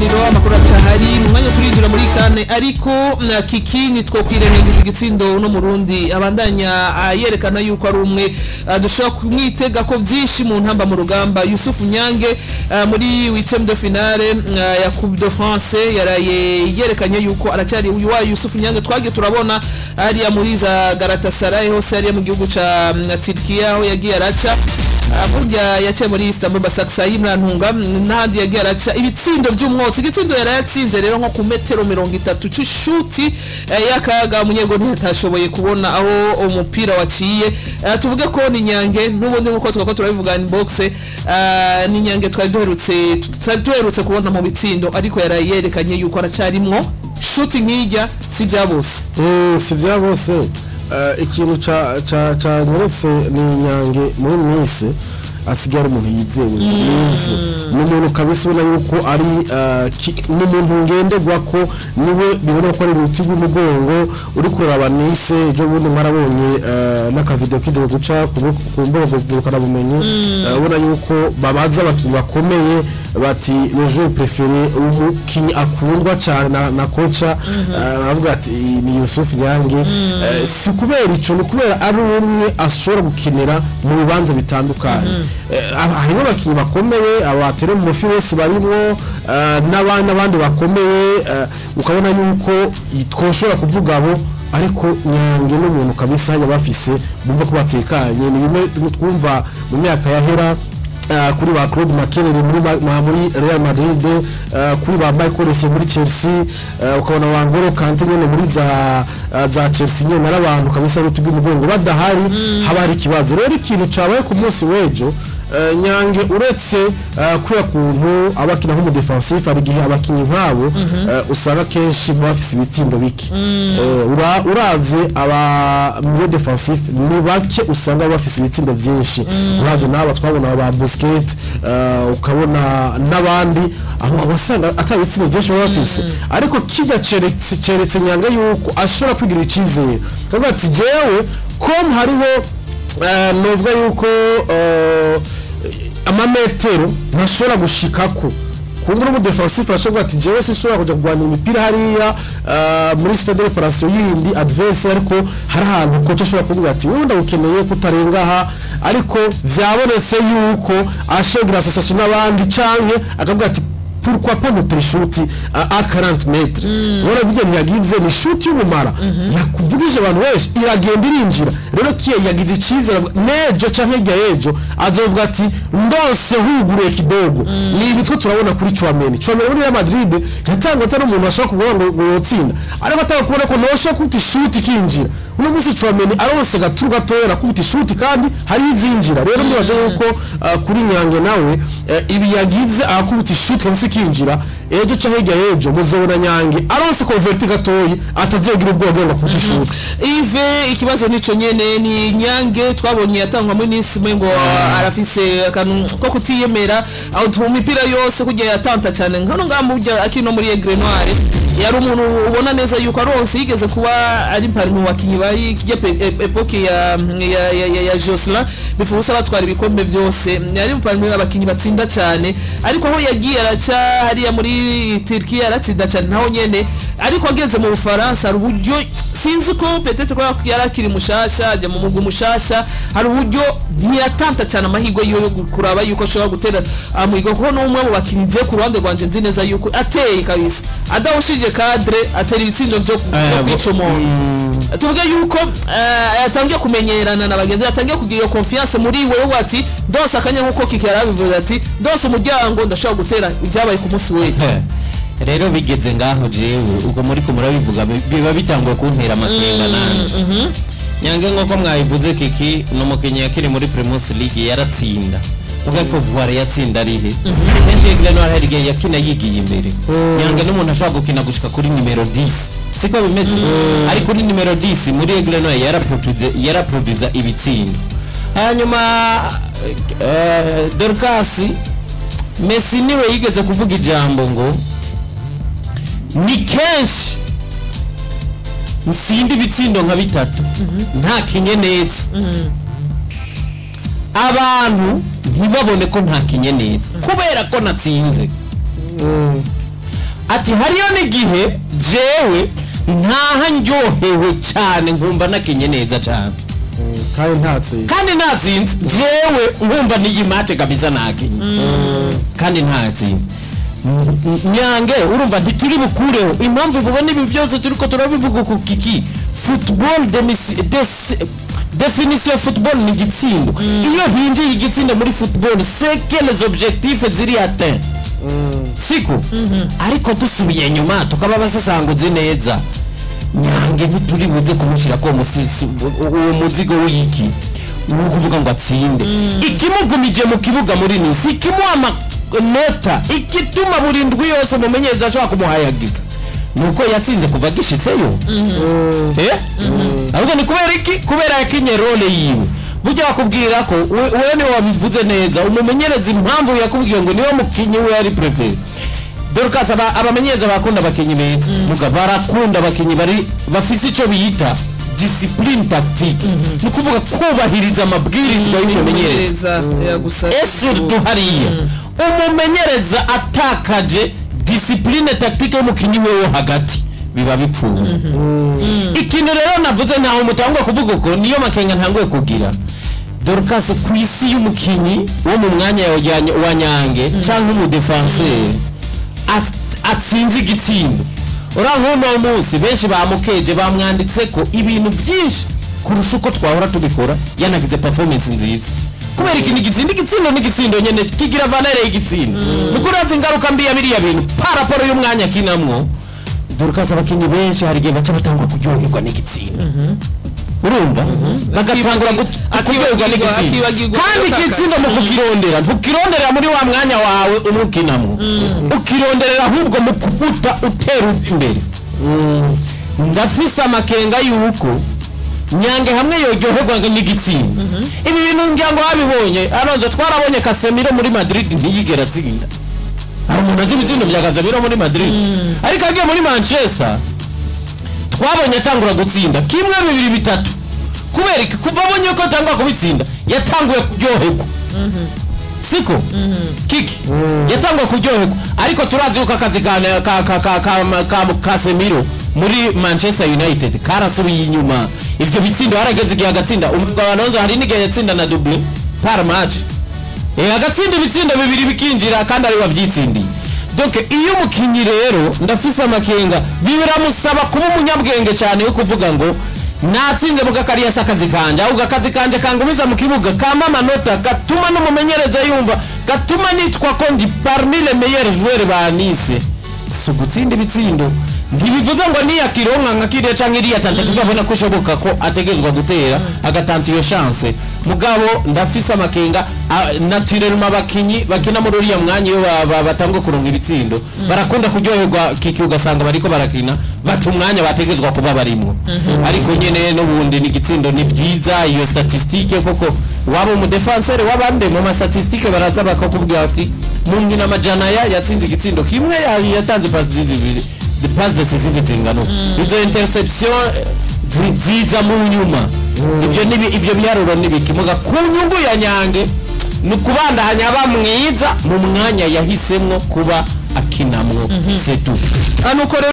Kiganiro amakuru acahari mu mwanya turinjira muri kane, ariko na kiki nitwo kwirengagiza igitsindo uno Murundi abandanya yerekana yuko ari umwe dushobora kumwitega ko byinshi mu ntamba mu rugamba. Yusuf Nyange muri huitième de finale ya Coupe de France yaraye yerekanye yuko aracyari uyu wa Yusuf Nyange twagiye turabona hariya muri za Galatasaray hose, hariya mu gihugu ca Turkiya aho yagiye araca. Burya yaciye muri Istanbul Basaksehir, Mrantunga, n'ahandi yagiye araca ibitsindo by'umwotsi. Igitsindo yarayatsinze rero nko ku metero 30 c'ishuti y'akaga, umunyego ntiyatashoboye kubona aho umupira waciye. Tuvuge ko ni Nyange n'ubundi nkuko twako turabivuga in box, ni Nyange twari duherutse kubona mu bitsindo, ariko yarayerekanye yuko aracarimwo shuti nk'ijya si bya bose. Si bya bose. Ikintu ca nyeretse ni Nyange muri minsi asigaye ari umuntu yizewe yize, ni umuntu kabisa ubona yuko ari ni umuntu ngenderwa ko niwe bibona ko ari uruti rw'umugongo. Uri kuraba Nice ejo bundi, mwarabonye n'akavideo kigiye guca ku mbuga ngurukanabumenyi, ubona yuko babaza abakinnyi bakomeye bati le joueur préféré, umukinnyi akundwa cyane na koca, baravuga ati ni Yusuf Nyange. Si kubera ico, ni kubera ari umwe ashobora gukinira mu bibanza bitandukanye. Harimo abakinnyi bakomeye, abatere mu mufi bose barimwo, n'abandi bakomeye, ukabona yuko twoshobora kuvuga abo, ariko Nyange n'umuntu kabisa hajya bafise bumva ko batekanye. Ni bimwe twumva mu myaka yahera kuri ba Claude Makelele muri Real Madrid, kuri ba Michael Essien muri Chelsea, ukabona ba N'Golo Kante nyene muri za Chelsea nyene, ari abantu kabisa ruti rw'umugongo, badahari haba hari ikibazo. Rero ikintu cabaye ku munsi w'ejo, Nyange uretse kubera kuntu abakina nk'umu défensif, hari igihe abakinyi nk'abo usanga kenshi baba bafise ibitsindo bike. Uravye aba milieu défensif ni bake usanga bafise ibitsindo byinshi. Uravye n'aba twabona ba Busquets, ukabona n'abandi aho wasanga ata bitsindo byinshi baba bafise, ariko kijya ceretse Nyange yuko ashobora kwigira icizere, kavuga ati jewe kom hariho novuga yuko amametero ntashobora gushikako kumbura umu défensif ashobora ati jewe sinshobora kuja kurwanira imipira hariya muri stade de réparation yindi adverse, ariko hari ahantu coach ashobora kuvuga ati wowe ndagukeneye kutarenga aha, ariko vyabonetse yuko ashobora kugira association n'abandi canke akavuga ati pourquoi pas mutere shuti à 40 mètres. Ubona bijya ntiyagize ni shuti y'ubumara yakuvugije abantu benshi, iragenda irinjira. Rero kiye yagize icizere nejo canke hirya y'ejo azovuga ati ndose huguruye kidogo. Ni ibi two turabona kuri Tchouameni. Tchouameni muri Real Madrid yatangwa atari umuntu ashobora kuvuga ngo yotsinda, ariko atanga kubona ko nosha kuti shuti ikinjira. Uno munsi Tchouameni aronse gaturu gatoya arakubita ishuti kandi hari izinjira. Rero ndibaza yuko kuri Nyange nawe ibi yagize akubita ishuti kabisa ikinjira, ejo canke hirya y'ejo muzobona Nyange aronse converti gatoyi atazogira ubwoba ngo akubite ishuti. Ive ikibazo nico nyene, ni Nyange twabonye yatangwa muri Nice ngo arafise akantu ko kutiyemera aho tuma imipira yose kujya yatanta cyane nkano ngaha mujya akino muri Aigle Noir, yari umuntu ubona neza yuko aronse yigeze kuba ari parmi mu bakinyi bari kijya époque ya Jocelyn bifuza batwara ibikombe byose, yari parmi abakinyi batsinda cyane, ariko aho yagiye araca hariya muri Turkiya aratsinda cyane naho nyene, ariko ageze mu Bufaransa hari uburyo, sinzi ko peut-être ko yari akiri mushasha, ajya mu mugwi mushasha, hari uburyo ntiyatanta cyane amahirwe yiwe yo kuraba yuko ashobora gutera amuhigo, kuko n'umwe mu bakinyi je ku ruhande rwanje nzi neza yuko ateye kabisa adawushije cadre atera ibitsindo byo kwica umuntu. Tuvuge yuko yatangiye kumenyerana na bagenzi, yatangiye kugira iyo confiance muri we ati ndose akanya, nkuko Kiki yarabivuze ati ndose umuryango ndashobora gutera, ibyabaye ku munsi we. Rero bigeze ngaho jewe ubwo muri ko murabivuga biba bitangwa kuntera amakenga nanje. Nyange nk'uko mwabivuze Kiki, ni umukinnyi yakiri muri Primus League yaratsinda, ubwo il faut voir yatsinda arihe. Kenshi Aigle Noir hari igihe yakina yigiye imbere. Nyange n'umuntu ashobora gukina gushika kuri nimero 10, siko bimeze? Ariko kuri nimero 10 muri Aigle Noir yaraproduza ibitsindo. Hanyuma Dorcas, Messi niwe yigeze kuvuga ijambo ngo ni kenshi nsinda ibitsindo nka bitatu ntakinye neza, abantu ntibabone ko ntakinye neza kubera ko natsinze. Ati hariyo n'igihe jewe ntaha ndyohewe cyane nkumva nakinye neza cyane kandi ntatsinze jewe nkumva n'iyi match kabisa nakinye kandi ntatsinze. Nyange urumva ntituri bukureho impamvu mubona ibi byose turiko turabivuga ku kiki football definition football ni igitsindo. Iyo hinjiye igitsindo muri football c'est que les objectifs ziri atteint siko. Ariko dusubiye nyuma tukaba basasanguze neza, Nyange ntituri buze kumushyira ko uwo muzigo w'iki wo kuvuga ngo atsinde. Ikimugumije mu kibuga muri nisi, ikimuha amanota, ikituma buri ndwi yose umumenyereza ashobora kumuhayagiza nuko yatsinze kuva gishitseyo. Ahubwo ni kubera iki? Kubera yakinye role yiwe. Burya bakubwira ko wewe niwe wabivuze neza, umumenyereza impamvu yakubwiye ngo niwe mukinyi we ari préféré. Dorcas abamenyereza bakunda abakinyi beza, muga barakunda abakinyi bari bafise ico biyita discipline tactique, ni kuvuga kubahiriza amabwirizwa y'umumenyereza. Ese hariya umumenyereza atakaje discipline tactique y'umukinyi wewe hagati biba bipfuye. Ikintu rero navuze ntaho mutangwa kuvuga uko niyo makenga ntanguye kugira. Dorcas ku isi y'umukinyi wo mu mwanya wa Nyange canke mu defenseur atsinze igitsindo, urank'uno munsi benshi bamukeje bamwanditse ko ibintu byinshi kurusha uko twahora tubikora, yanagize performance nziza. Kubera ikintu igitsindo igitsindo n'igitsindo nyene kigira valeur y'igitsindo. Mukurazi ingaruka mbi ya biriya bintu par rapport y'umwanya kinamwo. Dorcas abakinyi benshi hari igihe baca batangwa kuryoherwa n'igitsindo, urumva bagatangura kuryoherwa n'igitsindo, kandi igitsindo mu kukirondera ntukirondera muri wa mwanya wawe umukinamwo, ukironderera ahubwo mu kubuta utera imbere. Ndafise amakenga yuko Nyange hamwe yoryoherwa n'igitsindo. Ibi bintu ngira ngo babibonye Alonso, twarabonye Casemiro muri Madrid ntiyigera atsinda. Hari umuntu azi ibitsindo bya Casemiro muri Madrid, ariko agiye muri Manchester twabonye atangura gutsinda kimwe bibiri bitatu. Kubera iki? Kuva abonye ko atangwa kubitsinda yatanguye kuryoherwa. Siko kiki yatangwa kuryoherwa, ariko turazi yuko akazi ka Casemiro muri Manchester United karasubiye inyuma. Ivyo bitsindo harageze igihe agatsinda umugabo Alonso, hari n'igihe yatsinda na double par match, agatsinda ibitsindo bibiri bikinjira kandi ari wavyitsindiye. Donc iyo umukinyi rero ndafise amakenga biramusaba kuba umunyabwenge cyane yo kuvuga ngo natsinze muga kariya sakazi kanje, ahubwo akazi kanje kangumiza mu kibuga kama amanota gatuma n'umumenyereza yumva gatuma nitwa ko ndi parmi les meilleurs joueurs ba Nice. Si gutsinda ibitsindo ntibivuze ngo niyakironka nka kiriya canke iriya tantatu tukabona ko ishoboka ko ategezwa gutera agatanta iyo chance. Mugabo ndafise amakenga naturellement abakinyi bakina muri uriya mwanya iyo batangwa kuronka ibitsindo barakunda kuryoherwa kiki, ugasanga bariko barakina bata umwanya bategezwa kuba barimwo. Ariko nyene n'ubundi ni igitsindo ni vyiza iyo statistique, koko waba umudefenseur wabande mu ma statistique baraza bakakubwira ati mu nkino amajana yatsinze igitsindo kimwe, yatanze passe zibiri, the passe décisive zingano, izo interception ziza mu nyuma. Ivyo nibi ivyo biharuro nibiki muga ku nyungu ya Nyange ni kubandanya ba mwiza mu mwanya yahisemwo kuba akinamwo, c'est tout.